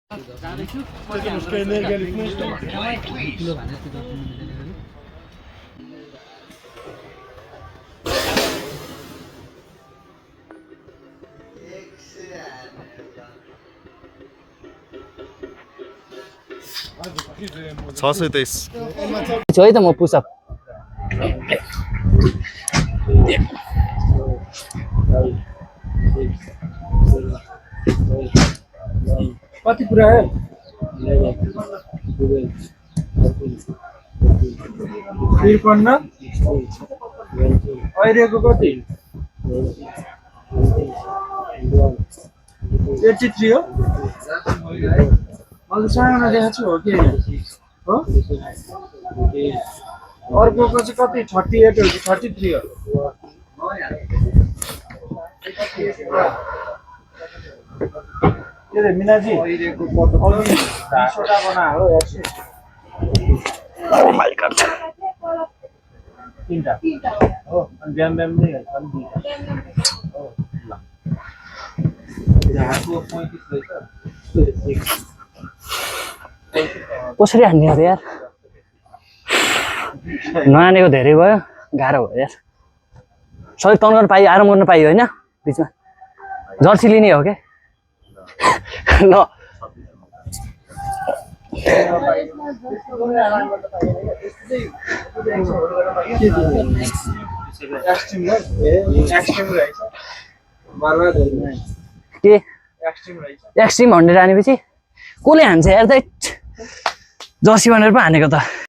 छ सय 23 है त म पुसअप कति पुरा है त्रिपन्न अहिलेको कति 83 हो मैले सानो देखाएको छु हो कि हो अर्कोको चाहिँ कति 38 हो कि 33 हो के रे मिनाजी अघि 20 वटा बना हो 100 ओ माय गॉड तीनटा हो अनि बिहान बिहान नै अनि दुईटा हो ल हातको 35 रहेछ कसरी हान्ने हो यार नहानेको धेरै भयो गाह्रो भयो यार सही टर्न गर्न पाइयो आराम गर्न पाइयो होइन बिचमा जर्सी लिने हो के ल के एक्सट्रिम 100 हानेपछि कसले हान्छ यार त जर्सी भनेर पो हानेको त